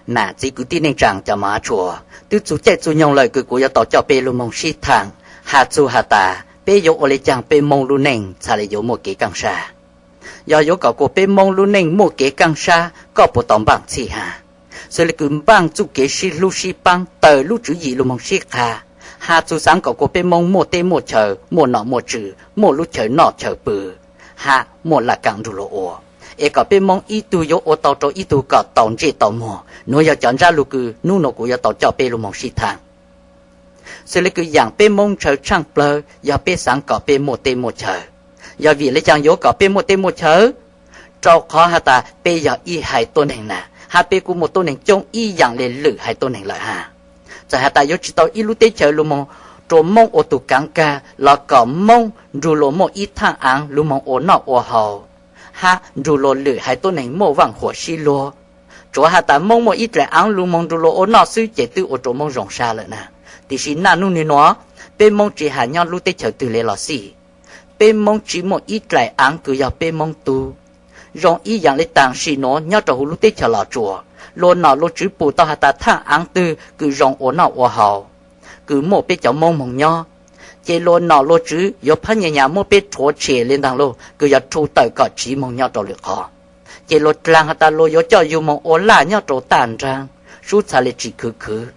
Nam txiv kwv tij neej tsaa cov mab tshua, twb txug caij txug nyoog lawm kws kuv yuav tau coj peb lug moog sib thaam, has txug has tas peb yuav ua le caag peb Moob lub neej txhad le yuav muaj kev kaaj sab. Yog yuav kom kuas peb Moob lub neej muaj kev kaaj sab, koj puas tau npaaj txhij has? Xws le kws npaaj txuj kev sib hlub sib paab, tawm lub tswv yim lug moog sib qha, has txug xaav kom kuas peb Moob muaj teb muaj chaw, muaj nom muaj tswv, muaj lub chaw noj chaw pw, hab muaj laj kaam nrug luas ua, es kom peb Moob ib tug yuav ua tau rua ib tug kom tau ntsej tau muag. Nuav yog cov ntsab lug kws nub nuav kuv yuav tau coj peb lug moog sib thaam. Xws le kws yaam peb Moob ntshaw tshaaj plawg yog peb xaav kom peb muaj teb muaj chaw. Yog vim le caag yuav kom peb muaj teb muaj chaw? Rau qhov has tas peb yog ib haiv tuab neeg na, hab peb kuj muaj tuab neeg coob ib yaam le lwm haiv tuab neeg lawm hab. Txawm has tas yuav tsi tau ib lub teb chaws lug moog rua Moob ua tug kaav kag los kom Moob nrug luas muaj ib thaaj aav lug moog ua noj ua haus, hab nrug luas lwm haiv tuab neeg muaj vaaj huam sib luag. Tsuav has tas Moob muaj ib dlaim aav lug moog nrug luas ua noj xwb ces twb ua rua Moob zoo sab lawm na. Tiam sis naj nub nwg nuav, peb Moob tsi has nyob lub teb chaws twg le los xij, peb Moob tsi muaj ib dlaim aav kws yog peb Moob tug. Zoo ib yaam le taam sim nuav nyob rua huv lub teb chaws Los Tsuas, luas nom luas tswv pum tau has tas thaaj aav twg kws zoo ua noj ua haus, kws muaj peb cov Moob moog nyob, ces luas nom luas tswv yuav phab nyas nyas muab peb rhuav tshem le ntaag lug kws yog rhu tawm kom tsiv moog nyob rua lwm qhov. Ces luas dlaag has tas luas yuav coj yug moog ua laj nyob rua taaj nraag, sub txha le tsi khwv khwv.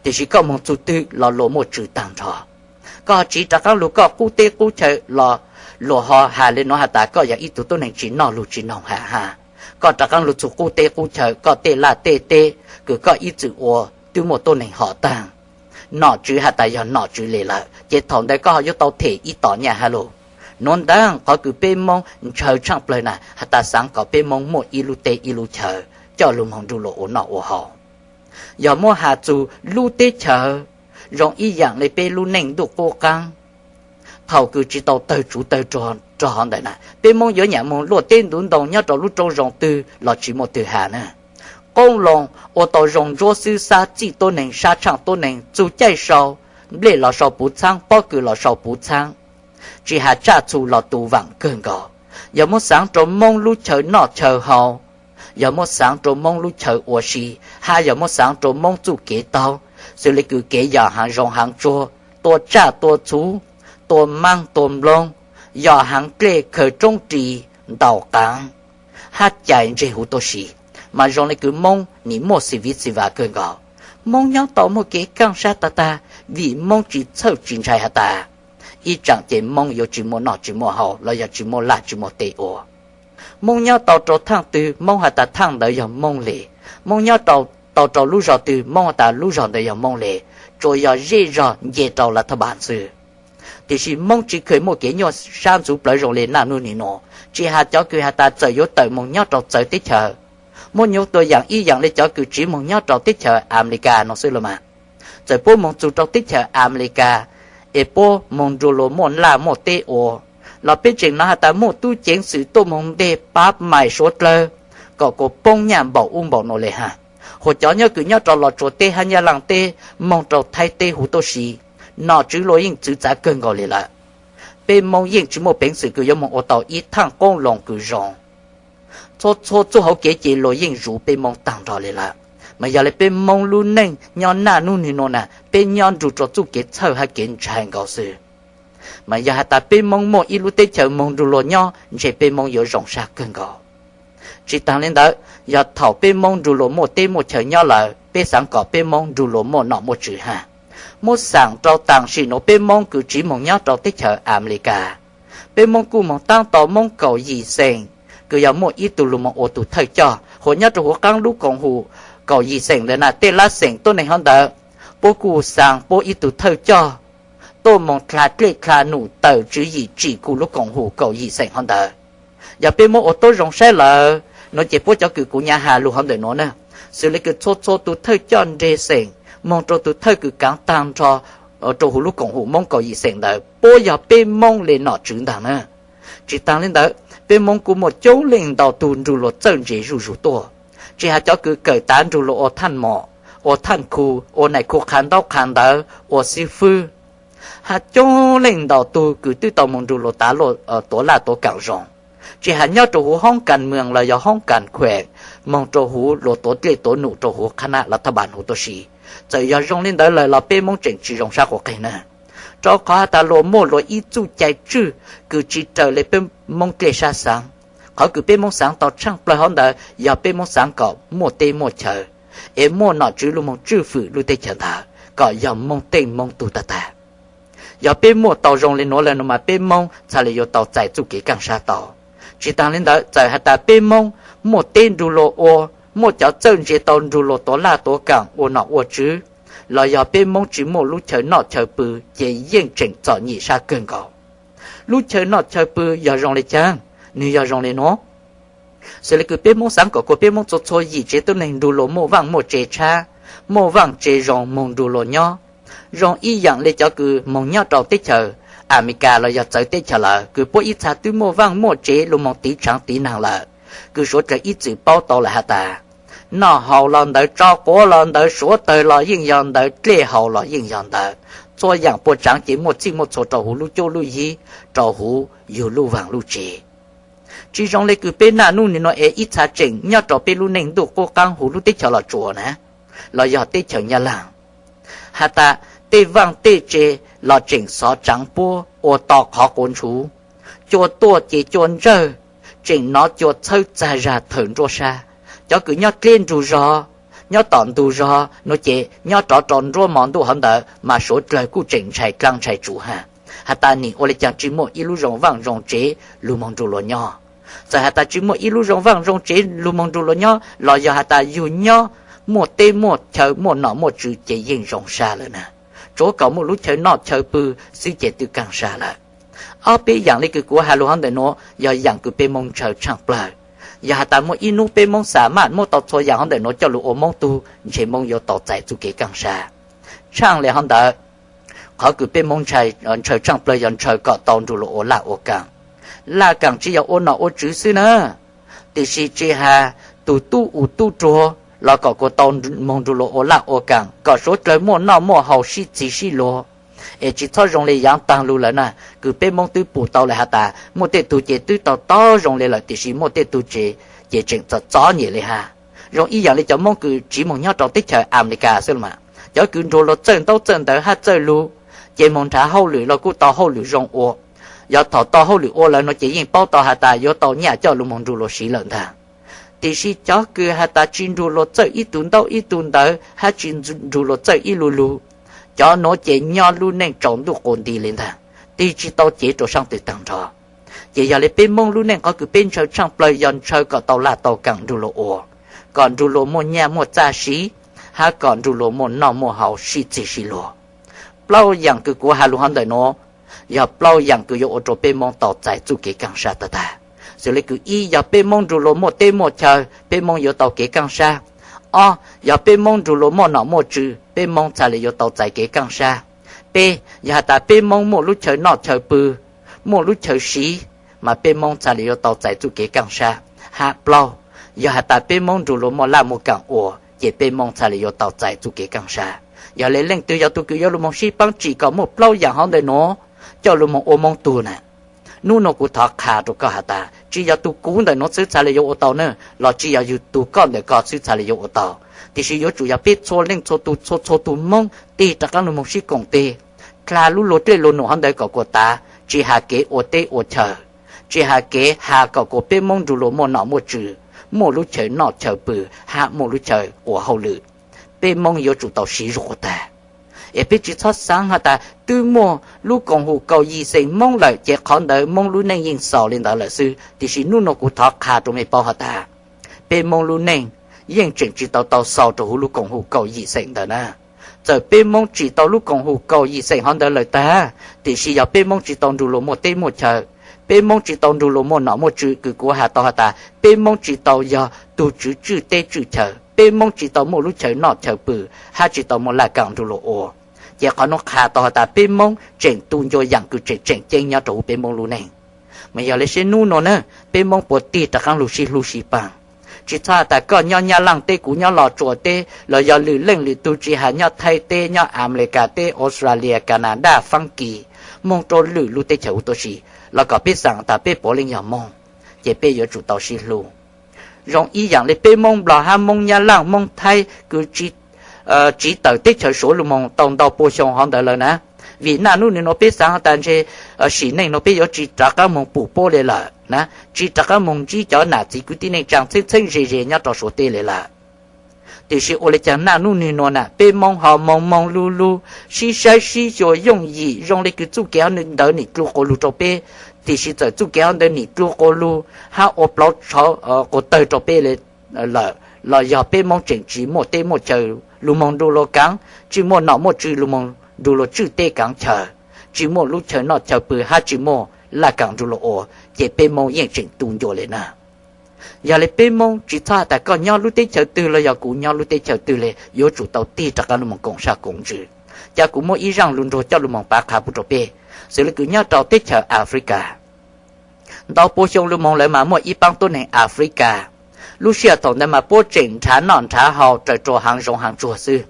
Tiam sis koj moog txug twg los luas muaj tswv taag nrho. Koj ho tsiv rov qaab lug koj qub teb qub chaw los luas ho has le nuav has tas koj yog ib tug tuab neeg tsi noj lug tsi noog has hab. Koj rov qaab lug txug qub teb qub chaw, koj tej laj tej teb kws koj ib txwm ua twb muaj tuab neeg hom taag. Nom tswv has tas yog nom tswv le lawm ces thaum ntawd koj ho yuav tau them ib tom nyaj hab lug. Nuav ntag qhov kws peb Moob ntshaw tshaaj plawg na has tas xaav kom peb Moob muaj ib lub teb ib lub chaw coj lug moog nrug luas ua noj ua haus. Yog muab has txug lub teb chaws, zoo ib yaam le peb lub neej ntuj qub qaab, thaum kws tsi tau tawg tsuv tawg rog rog hov ntawm na, peb Moob yuav nyam moog luaj teb ntuv ntoo nyob rau lub roob zoo twg los tsi muaj twg has na. Qoob loo ua tau zoo ntsuab xwb, xab txij tuab neeg, sab tshaaj tuab neeg, txug caij sau, nplej los sau puv txhaab, pob kws los sau puv txhaab, tsi has tsaj txhu los tu vaam kawg nkaus. Yog muab xaav rua Moob lub chaw noj chaw haus, yog muab xaav rua Moob lub chaw ua si, hab yog muab xaav rua Moob txuj kev taug, xws le kws kev yos haav zoov haav tsuag, tua tsaj tua txhu, tua maab tua nploog, yos haav dlej, khaws roob ris, ntaus qaav, hab cais ntseg huv tuab si, mas zoo le kws Moob nim muaj xis viv xis vas kawg nkaus. Moob nyob tau muaj kev kaaj sab tag tag vim Moob tsi txhawj tsi ntshai has tas ib tsaam ces Moob yuav tsi muaj noj tsi muaj haus los yog tsi muaj laj tsi muaj teb ua. Moob nyob tau rua thaaj twg Moob has tas thaaj ntawd yog Moob le. Moob nyob tau rua lub zog twg Moob has tas lub zog ntawd yog Moob le, tsuas yog zej zog nce rau lav thaj npas xwb. Tiam sis Moob tsi kheev muaj kev nyuaj sab ntxuv plawv zoo le naj nub nwg nuav, tsi has cov kws has tas txawm yuav tawm moog nyob rau txawv teb chaws. Muab nyuv tua yaam ib yaam le cov kws tsiv moog nyob rau teb chaws Amelikas nuav xwb los mas. Txawm puab moog txug rau teb chaws Amelikas es puab moog nrug luas muaj laj muaj teb ua, los peb tseem nov has tas muaj tub ceev xwm tuaj moog nteg pab mais suav dlawg kom kuas poob nyaj npaum ub npaum nuav le hab. Huam cov nyob kws nyob rau Los Tsuas teb hab Nyab Laaj teb moog rau Thaib teb huv tuab si, nom tswv luas yeej txwv txav kawg nkaus le lawm. Peb Moob yeej tsi muaj peev xwm kws yuav moog ua tau ib thaaj qoob loo kws zoo. Txhua txhua txuj hauv kev ces luas yeej zuv peb Moob taag nrho le lawm. Mas yog le peb Moob lub neej nyob naj nub nwg nuav na, peb nyob nrug rua txuj kev txhawj hab kev ntshai nkaus xwb. Mas yog has tas peb Moob muaj ib lub teb chaws moog nrug luas nyob ntshe peb Moob yuav zoo sab kawg nkaus. Tsi taag le ntawd, yog thaum peb Moob nrug luas muaj teb muaj chaw nyob lawm, peb xaav kom peb Moob nrug luas muaj nom muaj tswv hab. Muab xaam rau taam sim nuav peb Moob kws tsiv moog nyob rau teb chaws Amelikas, peb Moob kuj moog taab tau Moob kaum yim xeem, kws yog muaj ib tug lug moog ua tug thawj coj. Huam nyob rau huv qaab lub koom hum kaum yim xeem ntawd na, tej lab xeem tuab neeg hov ntawd, puab kuj xaa puab ib tug thawj coj tuaj moog dlha dlej dlha num tawm tswv yim tsim kuj lub koom hum kaum yim xeem hov ntawd. Yog peb muab ua tuab zoo saib lawm nuav ces puab cov kws kuv nyam has lug hov ntawm nuav na, xws le kws txhua txhua tug thawj coj nreg xeem moog rau tug thawj kws kaav taag nrho rau huv lub koom hum Moob kaum yim xeem ntawd puab yog peb Moob le nom tswv ntaag na. Tsi taag le ntawd, peb Moob kuj muaj coob leej ntau tug nrug luas txawj ntse zuj zug tuaj, tsi has cov kws kawm tav nrug luas ua thaaj mom, ua thaaj khu, ua naim khu qha ntaub qha ntawv, ua xib fwb, hab coob leej ntau tug kws twb tau moog nrug luas tav luaj tuav laj tuav kaam zoo, tsi has nyob rau huv hoob kas mws los yog hoob kas khuem, moog rua huv luas tuav dlej tuav num rua huv qhab nab lav thaj npas huv tuab si. Txawm yog zoo le ntawd lawm los peb Moob tseem tsi zoo sab quav qeeg na, rua qhov has tas luas muaj luas ib txuj cai tswj kws tsi raws le peb Moob dlej sab xaav. Qhov kws peb Moob xaav tau tshaaj plawg hov ntawd yog peb Moob xaav kom muaj teb muaj chaw, es muaj nom tswv lug moog tswj fwm lub teb chaws ntawd kom yog Moob teej Moob tug tag tag. Yog peb muaj tau zoo le nuav lawm no mas peb Moob txhaj le yuav tau txais txuj kev kaaj sab tau. Tsi taag le ntawd, txawm has tas peb Moob muaj teb nrug luas ua, muaj cov txawj ntse tau nrug luas tuav laj tuav kaam ua nom ua tswv, los yog peb Moob tsi muaj lub chaw noj chaw pw, ces yeej tseem txom nyem sab kawg nkaus. Lub chaw noj chaw pw yog zoo le caag? Nwg yog zoo le nuav. Xws le kws peb Moob xaav kom kuas peb Moob txhua txhua yim tsev tuab neeg nrug luas muaj vaaj muaj tse tshab, muaj vaaj tse zoo moog nrug luas nyob. Zoo ib yaam le cov kws moog nyob rau teb chaws Amelikas los yog txawv teb chaws lawm, kws puab ib txha twb muaj vaaj muaj tsev lug moog tiv tshaav tiv naag lawm, kws suav dlawg ib txwm paub tau lawm has tas, noj haus los ntawd, tso quav los ntawd, suav tawg los yeej yog ntawd, dlej haus los yeej yog ntawd, txhua yaam puas tsaav ces muaj txhij muaj txhua rau huv lub cuab lub yig, rau huv yug lub vaaj lub tsev. Tsi zoo le kws peb naj nub nwg nuav es ib txha tseem nyob rau peb lub neej ntuj qub qaab huv lub teb chaws Los Tsuas na, los yog teb chaws Nyab Laaj, has tas tej vaaj tej tse los tseem xov tsaav puab ua to qhov quav ntshuv, cua tuaj ces cua ntsawg, tseem nov cua txhawb txag zag thawm nruab sab. Cov kws nyob dleb nrug zog, nyob tom ntug zog nuav ces nyob rov rau nruab mov ntuj hov ntawd mas suav dlawg kuj tseem ntshai dlaab ntshai tsuv hab, has tas nim ua le caag tsi muaj ib lub zoo vaaj zoo tsev lug moog nrug luas nyob. Txawm has tas tsi muaj ib lub zoo vaaj zoo tsev lug moog nrug luas nyob los yog has tas yug nyob muaj teb muaj chaw muaj nom muaj tswv ces yeej zoo sab lawm na. Tsuav kom muaj lub chaw noj chaw pw xwb ces twb kaaj sab lawm. Ob peb yaam le kws kuv has lug hov ntawm nuav yog yaam kws peb Moob ntshaw tshaaj plawg. Yog has tas muaj ib nub peb Moob xa maj muab tau txhua yaam hov ntawm nuav coj lug ua Moob tug, ntshe Moob yuav tau txais txuj kev kaaj sab. Tshaaj le hov ntawd, qhov kws peb Moob ntshaw tshaaj plawg yog ntshaw kom tau nrug luas ua laj ua kaam. Laj kaam tsi yog ua nom ua tswv xwb na, tiam sis tsi has tug tub u tub ruag los kom kuas tau moog nrug luas ua laj ua kaam kom suav dlawg muaj noj muaj haus sib txig sib luag. Es tsi txhob zoo le yaav taag lug lawm na, kws peb Moob twb pum tau lawm has tas muaj tej tug ces twb tau tob zoo le lawm tiam sis muaj tej tug ces, ces tseem txom txom nyem le hab. Zoo ib yaam le cov Moob kws tsiv moog nyob rau teb chaws Amelikas xwb los mas, cov kws nrug luas txawj ntaub txawj ntawv hab txawj lug, ces moog nrhav hauj lwm los kuj tau hauj lwm zoo ua. Yog thaum tau hauj lwm ua lawm no ces yeej paub tau has tas yuav tau nyaj coj lug moog nrug luas siv lawm ntag. Tiam sis cov kws has tas tsi nrug luas txawj ib tug ntaub ib tug ntawv hab tsi nrug luas txawj ib lu lug, cov nuav ces nyob lub neej tsaus ntuj quas nti le ntag, tig tsi tau cev rua saab twg taag nrho. Ces yog le peb Moob lub neej qhov kws peb ntshaw tshaaj plawg yog ntshaw kom tau laj tau kaam nrug luas ua, kom nrug luas muaj nyaj muaj txaj siv, hab kom nrug luas muaj noj muaj haus sib txig sib luag. Plaub yaam kws kuv has lug hov ntawm nuav yog plaub yaam kws yuav ua rua peb Moob tau txais txuj kev kaaj sab tag tag. Xws le kws ib yog peb Moob nrug luas muaj teb muaj chaw, peb Moob yuav tau kev kaaj sab. Ob yog peb Moob nrug luas muaj nom muaj tswv, peb Moob txhaj le yuav tau txais kev kaaj sab. Peb yog has tas peb Moob muaj lub chaw noj chaw pw, muaj lub chaw siv, mas peb Moob txhaj le yuav tau txais txuj kev kaaj sab. Hab plaub yog has tas peb Moob nrug luas muaj laj muaj kaam ua, ces peb Moob txhaj le yuav tau txais txuj kev kaaj sab. Yog le leej twg yog tug kws yuav lug moog sib paab tsim kom muaj plaub yaam hov ntawm nuav coj lug moog ua Moob tug na, nub nuav kuv thov qha rua koj has tas tsi yog tug kuv ntawm nuav xwb txhaj le yuav ua tau na, los tsi yog yug tug koj ntawm koj xwb txhaj le yuav ua tau. Tiam sis yuav tsum yog peb txhua leej txhua tug txhua txhua tug Moob tig rov qaab lug moog sib koom teg, dlha lub luag dlej luag num hov ntawd kom kuas tav, tsi has kev ua teb ua chaw, tsi has kev has kom kuas peb Moob nrug luas muaj nom muaj tswv, muaj lub chaw noj chaw pw, hab muaj lub chaw ua hauj lwm. Peb Moob yuav tsum tau siv zug quas tag. Es peb tsi txhob xaav has tas twb muaj lub koom haum kaum yim xeem Moob lawm ces qhov ntawd Moob lub neej yeej xaus le ntawd lawm xwb. Tiam sis nub nuav kuv thov qha rua mej paub has tas peb Moob lub neej yeej tseem tsi tau tau xaus rua huv lub koom haum kaum yim xeem ntawd na. Txawm peb Moob tsim tau lub koom haum kaum yim xeem hov ntawd lawm tag, tiam sis yog peb Moob tsi tau nrug luas muaj teb muaj chaw, peb Moob tsi tau nrug luas muaj nom muaj tswv kws kuv has tau has tas peb Moob tsi tau yog tug tswv tswj teb tswj chaw, peb Moob tsi tau muaj lub chaw noj chaw pw, hab tsi tau muaj laj kaam nrug luas ua, ces qhov nuav qha tau has tas peb Moob tseem tu ncua yaam kws tseem tseem ceeb nyob rua huv peb Moob lub neej. Mas yog le seb nub nuav na, peb Moob puas tig rov qaab lug sib hlub sib paab. Tsi txhob has tas koj nyob Nyab Laaj teb kuv nyob Los Tsuas teb, los yog lwm leej lwm tug tsi has nyob Thaib teb, nyob Amelikas teb, Australia, Canada, Faab Kis, moog rua lwm lub teb chaws huv tuab si, los kom peb xaav tas peb puav leej yog Moob, ces peb yuav tsum tau sib hlub. zoo ib yam li peb Moob Nplog hab Moob Nyab Laaj Moob Thaib kws tsiv tawm teb chaws Suav lug moog tau ntau pua xyoo hov ntawd lawm na. Vim naj nub nwg nuav peb xaav has tas ntshe sim neej nuav peb yuav tsi rov qaab moog pum puab le lawm na, tsi rov qaab moog ntsib cov nam txiv kwv tij neej tsaa txheeb txheeb ze ze nyob rau Suav teb le lawm. Tiam sis ua le caag naj nub nwg nuav na peb Moob ho moog moog lug lug, sib saib sib xyuas yooj yim zoo le kws txuj kev hov ntawd nim dlua quas lug rau peb. Tiam sis txawm txuj kev hov ntawd nim dlua quas lug hab ua plauv tshauv quas tawg rau peb le lawm los yog peb Moob tseem tsi muaj teb muaj chaw lug moog nrug luas kaav, tsi muaj nom muaj tswv lug moog nrug luas tswj teb kaav chaw, tsi muaj lub chaw noj chaw pw hab tsi muaj laj kaam nrug luas ua, ces peb Moob yeej tseem tu ncua le na. Yog le peb Moob tsi txhob has tas koj nyob lub teb chaws twg los yog kuv nyob lub teb chaws twg le yuav tsum tau tig rov qaab lug moog koom sab koom ntsws. Ca kuv muaj ib zaaj lug nruag coj lug moog pav qha pub rau peb, xws le kws nyob rau teb chaws Africa. Ntau pua xyoo lug moog lawm mas muaj ib paab tuab neeg Africa lub sij hawm thaum ntawd mas puab tseem nrhav noj nrhav haus raws rua haav zoov haav tsuag xwb.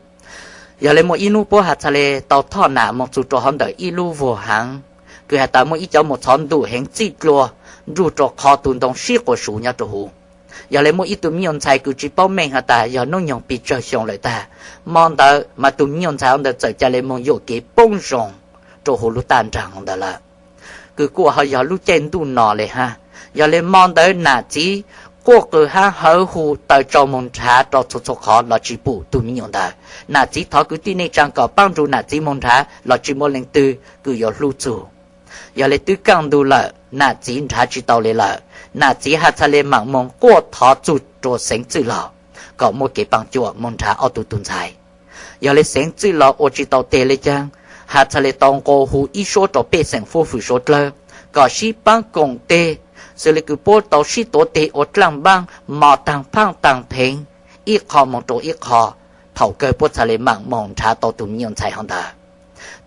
Yog le muaj ib nub puab has txhaj le tau thoj nam moog txug rua hov ntawm ib lub vuag haav, kws has tas muaj ib cov muas txhov ntuj heev txij dlua nruj rua qhov tug ntoo sib quas suv nyob rua huv. Yog le muaj ib tug miv nyuas ntxhais kws tsi paub meej has tas yog nub nyoog pig tsawg xyoo lawm tag, mo ntawd mas tug miv nyuas ntxhais hov ntawd txawm ca le moog yuam kev poob zoo rua huv lub taj nraag hov ntawd lawm. Kws kuj ho yog lub caij ntuj no le hab, yog le mo ntawd nam txiv quaj qw hab hawv hu taws tsau moog nrhav rau txhua txhua qhov los tsi pum tug miv nyuas ntawd. Nam txiv thov kwv tij neej tsaa kom paab nrug nam txiv moog nrhav los tsi muaj leej twg kws yuav hlub txug. Yog le twb kaaj ntug lawm nam txiv nrhav tsi tau le lawm, nam txiv has txhaj le maam moog quaj thov txug rua Xeev Txwj Laug kom muaj kev paaj cuam moog nrhav ob tug tug ntxhais. Yog le Xeev Txwj Laug ua tsi tau teg le caag, has txhaj le tau nqua hu ib suab rau pej xeem fuab fwm suav dlawg kom sib paab koom teg, xws le kws puab tau sib tuav teg ua dlaaj npaab mos taag phaaj taag pheev, ib qho moog rua ib qho, thaum kawg puab txhaj le maam moog nrhav tau tug miv nyuas ntxhais hov ntawd.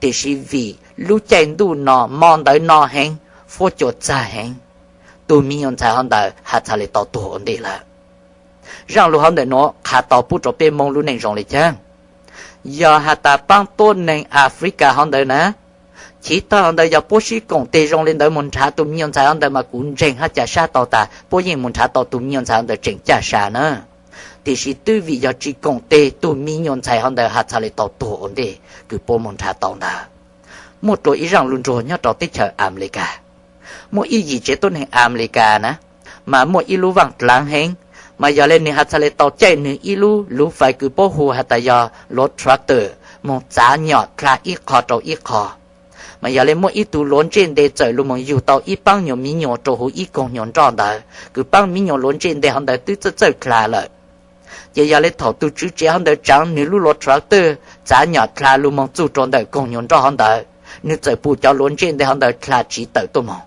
Tiam sis vim lub caij ntuj no mo ntawd no heev, fuab cua txag heev, tug miv nyuas ntxhais hov ntawd has txhaj le tau tuag ua ntej lawm. Zaaj lug hov ntawm nuav qha tau pub rua peb Moob lub neej zoo le caag. Yog has tas paab tuab neeg Africa hov ntawd na, chiv tag hov ntawd yog puab sib koom teg zoo le ntawd moog nrhav tug miv nyuas ntxhais hov ntawd mas kuv ntseeg hab ca sab tau tas puab yeej moog nrhav tau tug miv nyuas ntxhais hov ntawd tseem caj sa na. Tiam sis twb vim yog tsi koom teg tug miv nyuas ntxhais hov ntawd has txhaj le tau tuag ua ntej kws puab moog nrhav tau ntawd. Muaj rua ib zaaj lug nruag nyob rau teb chaws Amelikas. Muaj ib yim tsev tuab neeg Amelikas na, mas muaj ib lub vaaj dlaav heev, mas yog le nwg has txhaj le tau caij nwg ib lub luv fais kws puab hu has tas yog luav tractor moog txav nyom dlha ib qho rau ib qho. Mas yog le muaj ib tug luav ntsej nte txawm lug moog yug tau ib paab nyuas miv nyuas rua huv ib koog nyuas nroj ntawd, kws paab miv nyuas luav ntsej nte hov ntawd twb txawj txawj dlha lawm. Ces yog le thaum tug tswv tsev hov ntawd tsaav nwg lub luav tractor txav nyom dlha lug moog txug rua ntawm koog nyuas nroj hov ntawd, nwg txawm pum cov luav ntsej nte hov ntawd dlha tsiv tawm tuaj moog.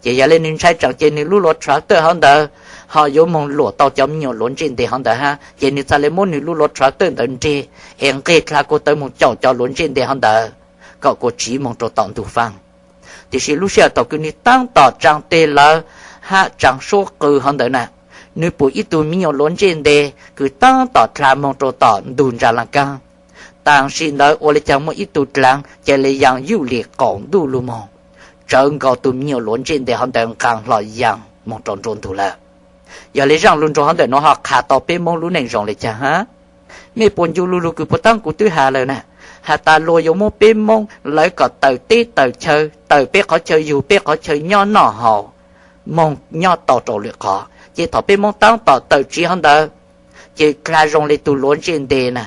Ces yog le nwg ntshai tsaam ces nwg lub luav tractor hov ntawd ho yuav moog luam tau cov miv nyuas luav ntsej nte hov ntawd hab, ces nwg txhaj le muab nwg lub luav tractor ntawd nreg es nqeg dlha kuas tawv moog caum cov luav ntsej nte hov ntawd kom kuas tsiv moog rua tom ntug faab. Tiam sis lub sij hawm thaum kws nwg taab tom tsaa teg lawv hab tsaa suab qw hov ntawd na, nwg pum ib tug miv nyuas luav ntsej nte kws taab tom dlha moog rua tom ntug ntsa laaj kaab. Taam sim ntawd ua le caag muaj ib tug dlaav ca le yaa yuj lim qaum ntuj lug moog, tsawv nkaus tug miv nyuas luav ntsej nte hov ntawd nqaa hlo yaa moog rua nruab ntug lawm. Yog le zaaj lug nruag hov ntawm nuav ho qha tau peb Moob lub neej zoo le caag hab? Mej puas ncu lug lug kws puag taab kuv twb has lawm na, has tas luag yuav muab peb Moob lawv kom tawm teb tawm chaw, tawm peb qhov chaw yug peb qhov chaw nyob noj haus, moog nyob tau rau lwm qhov. Ces thaum peb Moob taab tom tawm tsiv hov ntawd, ces dlha zoo le tug luav ntsej nte na,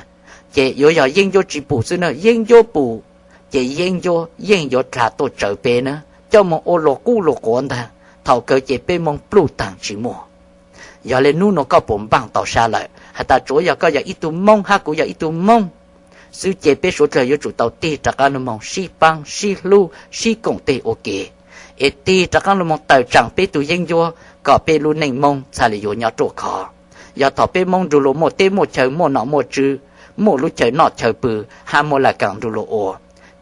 ces yuav yog yeeb ncuab tsi pum xwb na, yeeb ncuab pum, ces yeeb ncuab yeej yuav dlha tuaj tsawv peb na, coj moog ua luag qub luag quav ntag, thaum kawg ces peb Moob pluj taag tsi muaj. Yog le nub nuav koj puas npaaj tau sab lawm has tas tsuav yog koj yog ib tug Moob hab kuv yog ib tug Moob xwb ces peb suav dlawg yuav tsum tau tig rov qaab lug moog sib paab sib hlub sib koom teg ua ke, es tig rov qaab lug moog tawm tsaam peb tug yeeb ncuab kom peb lub neej Moob txhaj le yuav nyob ruaj khov. Yog thaum peb Moob nrug luag muaj teb muaj chaw muaj nom muaj tswv, muaj lub chaw noj chaw pw hab muaj laj kaam nrug luag ua,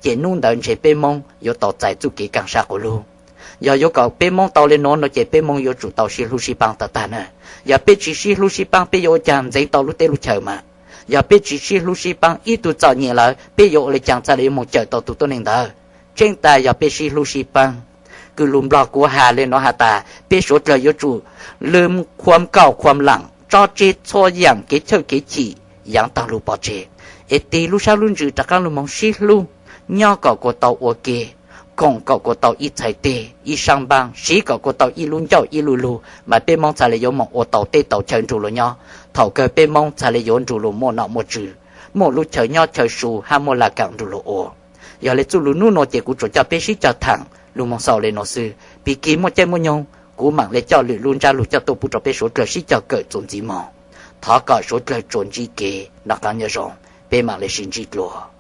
ces nub ntawd ntshe peb Moob yuav tau txais txuj kev kaaj sab quas lug. Yog yuav kom peb Moob tau le nuav no ces peb Moob yuav tsum tau sib hlub sib paab tag tag na. Yog peb tsi sib hlub sib paab peb yuav ua caag ntxeev tau lub teb lub chaw mas? Yog peb tsi sib hlub sib paab ib tug txom nyem lawm peb yuav ua le caag txhaj le yuav moog cawm tau tug tuab neeg ntawd? Tseeb tas yog peb sib hlub sib paab, Kws lug Nplog kuv has le nuav has tas peb suav dlawg yuav tsum lwm khuam kaum khuam laam tso tseg txhua yaam kev chawj kev chim yaav taag lug pov tseg, es tig lub sab lub ntsws rov qaab lug moog sib hlub, nyob kom kuas tau ua ke, koom kom kuas tau ib txhais teg ib saab npaab, siv kom kuas tau ib lub ncauj ib lub lug, mas peb Moob txhaj le yuav moog ua tau teb tau chaw nrug luas nyob. Thaum kawg peb Moob txhaj le yuav nrug luas muaj nom muaj tswv, muaj lub chaw nyob chaw su hab muaj laj kaam nrug luas ua. Yog le txuj lug nub nuav ces kuv tsuas coj peb sib cog thaam lug moog xaus le nuav xwb. Pig kig muaj caij muaj nyoog kuv maam le coj lwm lub ntsab lug coj tuaj pub rua peb suav dlawg sib cog kawm txuas ntxiv moog. Thov kom suav dlawg tsuas ntsib kev noj qaab nyob zoo, peb maam le sib ntsib dlua.